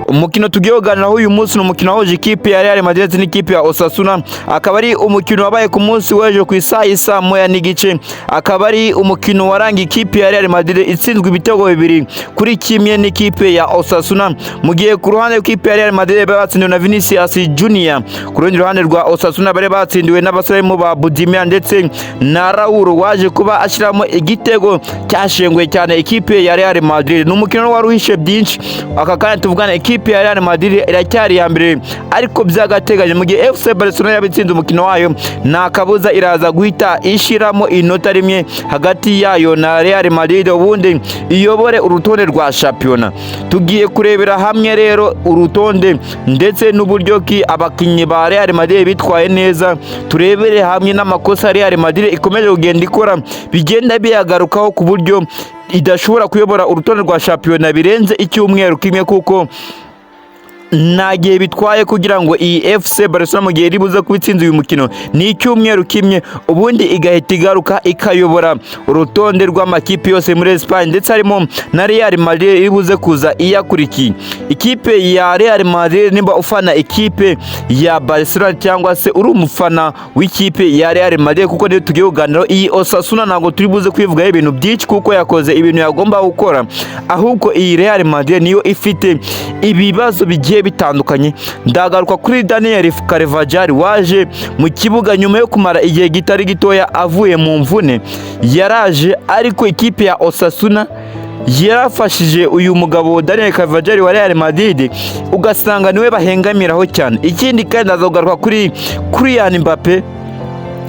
Umukino tugiye kuganiraho uyu munsi ni umukino wahuje ikipe ya Real Madrid n'ikipe ya Osasuna, akaba ari umukino wabaye ku munsi w'ejo ku isaha y'isa 1:30, akaba ari umukino warangiye ikipe ya Real Madrid itsinzwe ibitego 2-1 n'ikipe ya Osasuna, mu gihe ku ruhande rw'ikipe ya Real Madrid bari batsindiwe na Vinicius Junior, ku rundi ruhande rwa Osasuna bari batsindiwe n'abasore ba Budimir ndetse na Raul waje kuba ashyiramo igitego cyashenguye cyane ikipe ya Real Madrid. Ni umukino wari uhishe byinshi. Aka kanya tuvugana, ikipe ya Real Madrid iracyari iya mbere ariko by'agateganyo, mu gihe FC Barcelona yabitsinze umukino wayo, nta kabuza iraza guhita ishyiramo inota rimwe hagati yayo na Real Madrid, ubundi iyobore urutonde rwa shampiyona. Tugiye kurebera hamwe rero urutonde ndetse n'uburyo ki abakinnyi ba Real Madrid bitwaye neza, turebere hamwe n'amakosa Real Madrid ikomeje kugenda ikora bigenda biyagarukaho ku buryo idashobora kuyobora urutonde rwa shampiyona birenze icyumweru kimwe, kuko nta gihe bitwaye kugira ngo iyi FC Barcelona, mu gihe iri buze kuba itsinze uyu mukino, ni icyumweru kimwe ubundi igahita igaruka ikayobora urutonde rw'amakipe yose muri Espagne, ndetse harimo na Real Madrid iri buze kuza iyakurikiye. Ikipe ya Real Madrid, nimba ufana ikipe ya Barcelona cyangwa se uri umufana w'ikipe ya Real Madrid, kuko niyo tugiye kuganiraho, iyi Osasuna ntabwo turi buze kwivugaho ibintu byinshi kuko yakoze ibintu yagomba gukora, ahubwo iyi Real Madrid niyo ifite ibibazo bigiye bitandukanye. Ndagaruka kuri Daniel Carvajal waje mu kibuga nyuma yo kumara igihe kitari gitoya avuye mu mvune. Yaraje, ariko ikipe ya Osasuna yarafashije uyu mugabo Daniel Carvajal wa Real Madrid, ugasanga niwe bahengamiraho cyane. Ikindi kandi, ndaza kugaruka kuri Kylian Mbappe.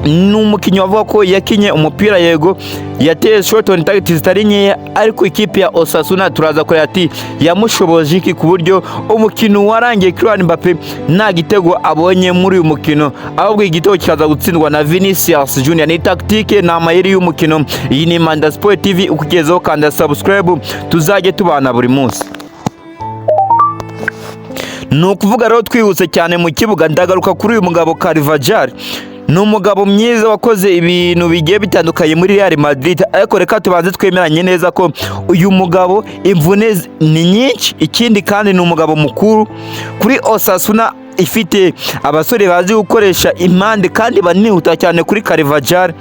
Ni umukinnyi wavuga ko yakinye umupira, yego yateye shot on target zitari nkeya, ariko ikipe ya Osasuna turaza kureba ati yamushoboje iki ku buryo umukino warangiye Kylian Mbappe nta gitego abonye muri uyu mukino, ahubwo igitego kikaza gutsindwa na Vinicius Junior. Ni tactique, ni amayeri y'umukino. Iyi ni Manda Sport TV ukugezaho, kanda subscribe tuzajye tubana buri munsi. Ni ukuvuga rero twihuse cyane mu kibuga, ndagaruka kuri uyu mugabo Carvajal. Ni umugabo mwiza wakoze ibintu bigiye bitandukanye muri Real Madrid, ariko reka tubanze twemeranye neza ko uyu mugabo imvune ni nyinshi. Ikindi kandi, ni umugabo mukuru kuri Osasuna ifite abasore bazi gukoresha impande kandi banihuta cyane. Kuri Carvajal,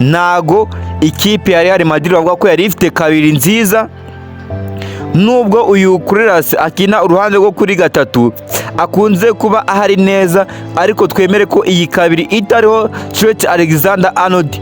ntago ikipe ya Real Madrid bavuga ko yari ifite kabiri nziza, nubwo uyu Carreras akina uruhande rwo kuri gatatu akunze kuba ahari neza, ariko twemere ko iyi kabiri itariho Trent Alexander Arnold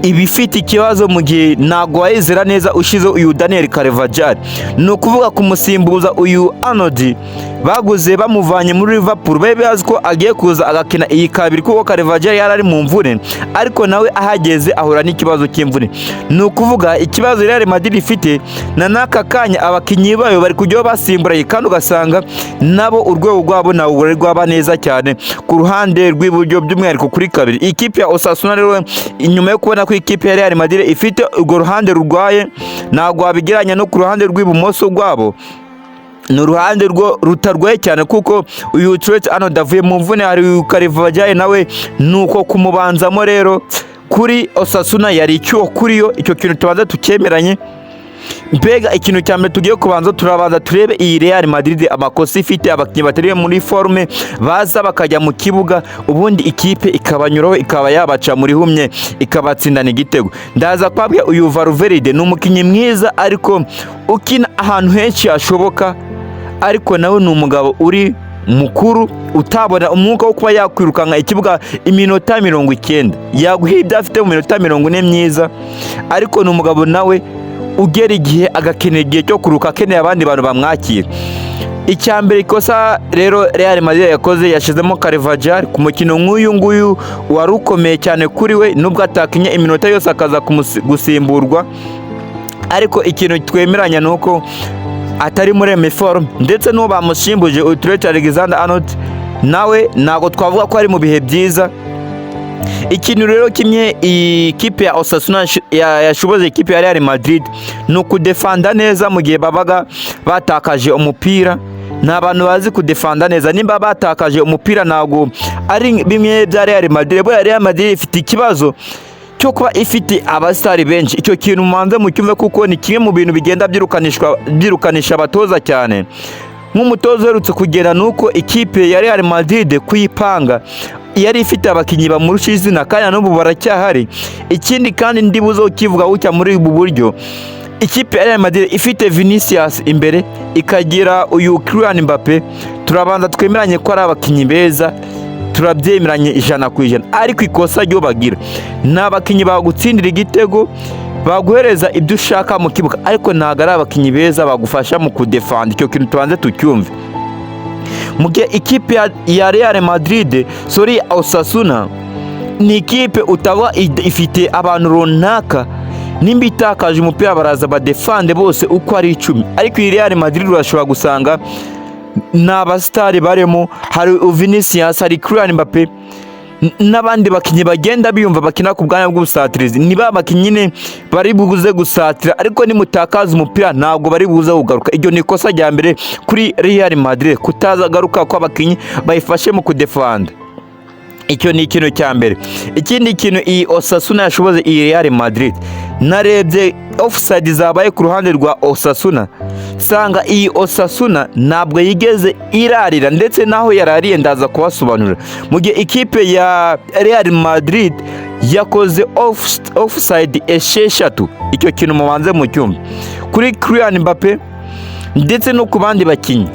iba ifite ikibazo, mu gihe ntabwo wayizera neza ushize uyu Daniel Carvajal. Ni ukuvuga kumusimbuza uyu Arnold baguze bamuvanye muri Liverpool, bari bazi ko agiye kuza agakina iyi kabiri kuko Carvajal yari ari mu mvune, ariko nawe ahageze ahura n'ikibazo cy'imvune. Ni ukuvuga ikibazo Real Madrid ifite na n'aka kanya, abakinnyi bayo bari kujyaho basimburanye, kandi ugasanga nabo urwego rwabo ntabwo rwari rwaba neza cyane ku ruhande rw'iburyo, by'umwihariko kuri kabiri. Ikipe ya Osasuna rero, inyuma yo kubona ko ikipe ya Real Madrid ifite urwo ruhande rurwaye, ntabwo wabigereranya no ku ruhande rw'ibumoso rwabo, ni uruhande rwo rutarwaye cyane, kuko uyu Trent Arnold avuye mu mvune, hari uyu Carvajal nawe nuko kumubanzamo rero kuri Osasuna yari icyuho kuri yo. Icyo kintu tubanza tucyemeranye. Mbega ikintu cya mbere tugiye kubanza, turabanza turebe iyi Real Madrid amakosa ifite, abakinnyi batari muri forme baza bakajya mu kibuga, ubundi ikipe ikabanyuraho, ikaba yabaca muri humye, ikabatsindana igitego. Ndaza kwabwira uyu Valverde, ni umukinnyi mwiza ariko ukina ahantu henshi hashoboka, ariko nawe ni umugabo uri mukuru utabona umwuka wo kuba yakwirukanka ikibuga iminota 90. Yaguha ibyo afite mu minota 40 myiza, ariko ni umugabo nawe ugera igihe agakenera igihe cyo kuruka, akeneye abandi bantu bamwakira. Icya mbere, ikosa rero Real Madrid yakoze, yashizemo Carvajal ku mukino nk'uyu nguyu wari ukomeye cyane kuri we, nubwo atakinye iminota yose akaza gusimburwa, ariko ikintu twemeranya ni uko atari muri forme, ndetse n'uwo bamusimbuje Trent Alexander Arnold nawe ntabwo twavuga ko ari mu bihe byiza. Ikintu rero kimwe iyi kipe ya Osasuna yashoboje ikipe ya Real Madrid ni ukudefanda neza mu gihe babaga batakaje umupira. Ni abantu bazi kudefanda neza nimba batakaje umupira, ntabwo ari bimwe bya Real Madrid. Buriya Real Madrid ifite ikibazo cyo kuba ifite abasitari benshi. Icyo kintu mubanze mucyumve, kuko ni kimwe mu bintu bigenda byirukanisha abatoza cyane. Nk'umutoza uherutse kugera, nuko ikipe ya Real Madrid kuyipanga yari ifite abakinnyi bamurusha izina, kandi na n'ubu baracyahari. Ikindi kandi ndibuze ukivuga gutya muri ubu buryo: ikipe ya Real Madrid ifite Vinicius imbere, ikagira uyu Kylian Mbappe. Turabanza twemeranye ko ari abakinnyi beza, turabyemeranye 100%. Ariko ikosa ryo bagira, ni abakinnyi bagutsindira igitego, baguhereza ibyo ushaka mu kibuga, ariko ntabwo ari abakinnyi beza bagufasha mu kudefanda. Icyo kintu tubanze tucyumve. Mu gihe ikipe ya Real Madrid, sorry, Osasuna, ni ikipe utaba ifite abantu runaka, nimba itakaje umupira baraza badefande bose uko ari 10. Ariko iyi Real Madrid urashobora gusanga ni abasitari barimo, hari Vinicius, hari Kylian Mbappe n'abandi bakinnyi bagenda biyumva bakina ku bwanya bw'ubusatirizi. Ni ba bakinnyi nyine bari buze gusatira, ariko nimutakaza umupira ntabwo bari buze kugaruka. Iryo ni ikosa rya mbere kuri Real Madrid, kutazagaruka kw'abakinnyi bayifashe mu kudefanda. Icyo ni ikintu cya mbere. Ikindi kintu iyi Osasuna yashoboze iyi Real Madrid, narebye offside zabaye ku ruhande rwa Osasuna, sanga iyi Osasuna ntabwo yigeze irarira, ndetse n'aho yarariye ndaza kubasobanurira. Mu gihe ikipe ya Real Madrid yakoze offside 6. Icyo kintu mubanze mu cyumba, kuri Kylian Mbappe ndetse no ku bandi bakinnyi.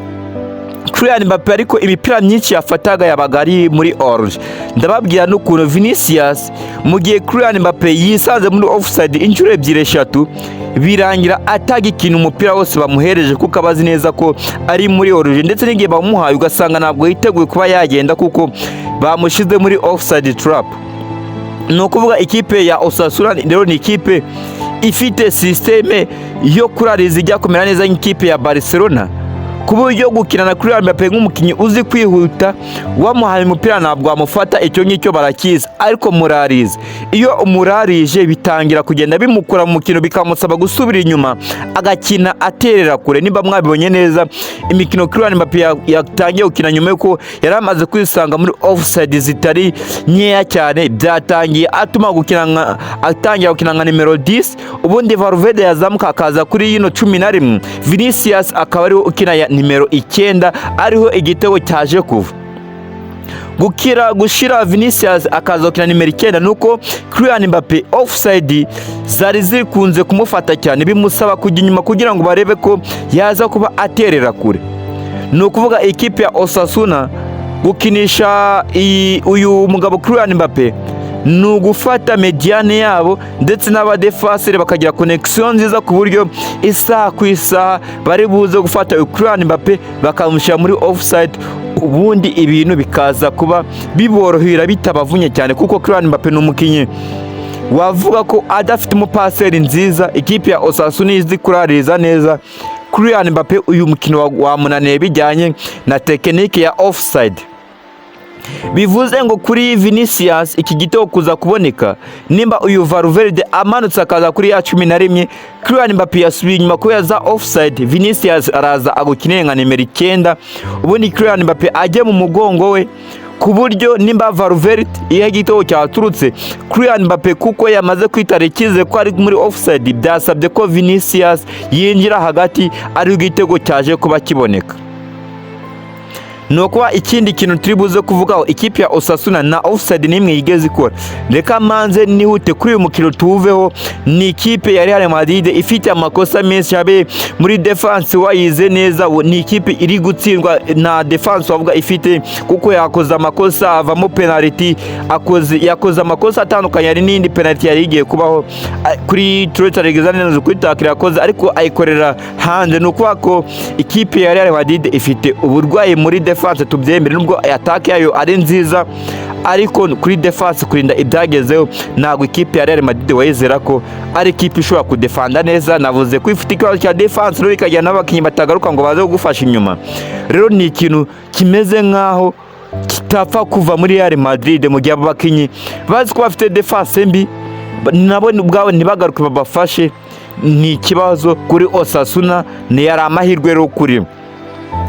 Kylian Mbappe ariko imipira myinshi yafataga yabaga ari muri hors-jeu. Ndababwira n'ukuntu Vinicius, mu gihe Kylian Mbappe yisanze muri offside inshuro ebyiri, eshatu, birangira ataga ikintu umupira wose bamuhereje, kuko aba azi neza ko ari muri hors-jeu, ndetse n'igihe bamuhaye ugasanga ntabwo yiteguye kuba yagenda kuko bamushyize muri offside trap. Ni ukuvuga ikipe ya Osasuna rero ni ikipe ifite système yo kurariza ijya kumera neza nk'ikipe ya Barcelona, ku buryo gukina na Kylian Mbappe nk'umukinnyi uzi kwihuta, wamuhaye umupira ntabwo wamufata, icyo ngicyo barakizi. Ariko murarize, iyo umurarije bitangira kugenda bimukura mu mukino, bikamusaba gusubira inyuma agakina aterera kure. Niba mwabibonye neza, imikino Kylian Mbappe yatangiye gukina nyuma y'uko yari amaze kwisanga muri offside zitari nkeya cyane, byatangiye atuma gukina nka atangira gukina nka nimero 10, ubundi Valverde yazamuka akaza kuri yino 11, Vinicius akaba ariwe ukina ya nimero 9, ariho igitego cyaje kuva. Gukira gushira Vinicius akaza gukina nimero 9, nuko Kylian Mbappe offside zari zikunze kumufata cyane, bimusaba kujya inyuma kugira ngo barebe ko yaza kuba aterera kure. Ni ukuvuga ikipe ya Osasuna gukinisha uyu mugabo Kylian Mbappe ni ugufata médiane yabo ndetse n'abadefasire bakagira connexion nziza, ku buryo isaha ku isaha bari buze gufata Kylian Mbappe bakamushyira muri offside, ubundi ibintu bikaza kuba biborohera bitabavunye cyane, kuko Kylian Mbappe ni umukinnyi wavuga ko adafite umupaseri nziza. Ikipe ya Osasuna izi kurariza neza. Kylian Mbappe uyu mukino wamunaniye bijyanye na technique ya offside. Bivuze ngo kuri Vinicius iki gitego kuza kuboneka, nimba uyu Valverde amanutse akaza kuri ya 11, Kylian Mbappe yasubiye inyuma kubera za offside, Vinicius araza agukinire nka nimero 9, ubundi Kylian Mbappe ajye mu mugongo we, ku buryo nimba Valverde iyo igitego cyaturutse, Kylian Mbappe kuko yamaze kwitara icyizere ko ari muri offside, byasabye ko Vinicius yinjira hagati, ari igitego cyaje kuba kiboneka. Ni ukuba ikindi kintu turi buze kuvugaho, ikipe ya Osasuna na offside n'imwe yigeze ikora. Reka manze nihute kuri uyu mukino tuwuveho. Ni ikipe ya Real Madrid ifite amakosa menshi, habe muri defense wayize neza. Ni ikipe iri gutsindwa na defense wavuga ifite, kuko yakoze amakosa avamo penalty, akoze yakoze amakosa atandukanye. Hari n'indi penalty yari igiye kubaho kuri Trent Alexander kuri tackle yakoze, ariko ayikorera hanze. Ni ukuvuga ko ikipe ya Real Madrid ifite uburwayi muri defense, tubyemere, nubwo attaque yayo ari nziza, ariko kuri defense kurinda ibyagezeho ntabwo ikipe ya Real Madrid wayizera ko ari ikipe ishobora kudefanda neza. Navuze ko ifite ikibazo cya defense rero, ikagira n'abakinnyi batagaruka ngo baze kugufasha inyuma. Rero ni ikintu kimeze nk'aho kitapfa kuva muri Real Madrid, mu gihe abo bakinnyi bazi ko bafite defense mbi, nabo ubwabo ntibagaruke babafashe, ni ikibazo kuri Osasuna. Ni yari amahirwe rero kuri.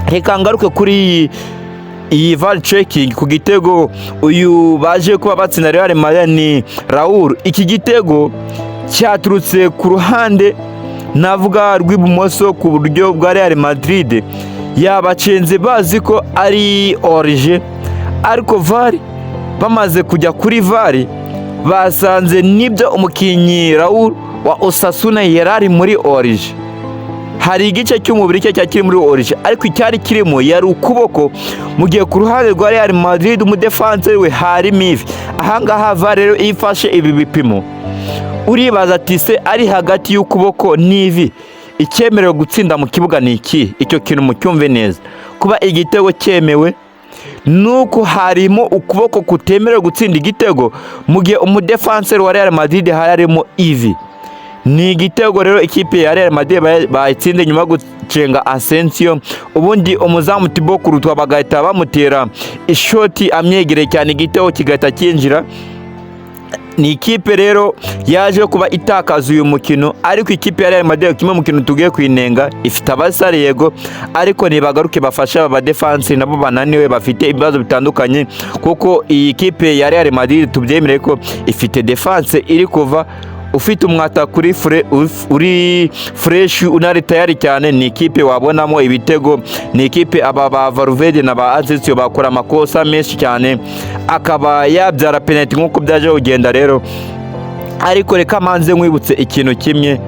Reka ngaruke kuri iyi VAR checking ku gitego uyu baje kuba batsinda Real Madrid, ni Raul. Iki gitego cyaturutse ku ruhande navuga rw'ibumoso ku buryo bwa Real Madrid. Yabacenze bazi ko ari hors-jeu, ariko VAR, bamaze kujya kuri VAR, basanze nibyo, umukinnyi Raul wa Osasuna yari ari muri hors-jeu. Hari igice cy'umubiri cye cyari kiri muri hors-jeu, ariko icyari kirimo yari ukuboko, mu gihe ku ruhande rwa Real Madrid umudefanse we harimo ivi. Ahangaha VAR rero iyo ifashe ibi bipimo, uribaza ati: "Se ari hagati y'ukuboko n'ivi, icyemerewe gutsinda mu kibuga ni iki?" Icyo kintu mucyumve neza. Kuba igitego cyemewe nuko harimo ukuboko kutemerewe gutsinda igitego, mu gihe umudefanseri wa Real Madrid hari harimo ivi. Ni igitego rero ikipe ya Real Madrid bayitsinze nyuma yo gucenga Asensio, ubundi umuzamu Thibaut Courtois bagahita bamutera ishoti amyegereye cyane, igitego kigahita cyinjira. Ni ikipe rero yaje kuba itakaza uyu mukino, ariko ikipe ya Real Madrid, kimwe mu kintu tugiye kuyinenga, ifite abasare yego, ariko ntibagaruke bafashe aba badefansi nabo bananiwe, bafite ibibazo bitandukanye, kuko iyi kipe ya Real Madrid tubyemere ko ifite défense iri kuva ufite umwata kuri fure, uri fresh, unari tayari cyane. Ni ikipe wabonamo ibitego, ni ikipe aba ba Valverde na ba Asensio bakora amakosa menshi cyane akaba yabyara penalty nk'uko byaje kugenda rero. Ariko reka manze nkwibutse ikintu kimwe: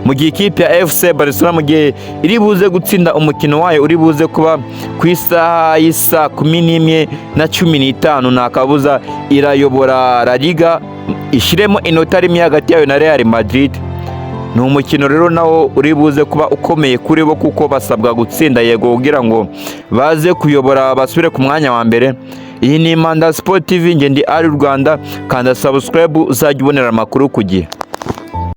mu gihe ikipe ya FC Barcelona, mu gihe iri buze gutsinda umukino wayo uri buze kuba ku isaha y'isa 11:15, nta kabuza irayobora La Liga, ishyiremo inota rimwe hagati yayo na Real Madrid. Ni umukino rero nawo uri buze kuba ukomeye kuri bo, kuko basabwa gutsinda yego kugira ngo baze kuyobora, basubire ku mwanya wa mbere. Iyi ni Manda Sport TV, nge ndi ari Rwanda. Kanda subscribe uzajya ubonera amakuru ku gihe.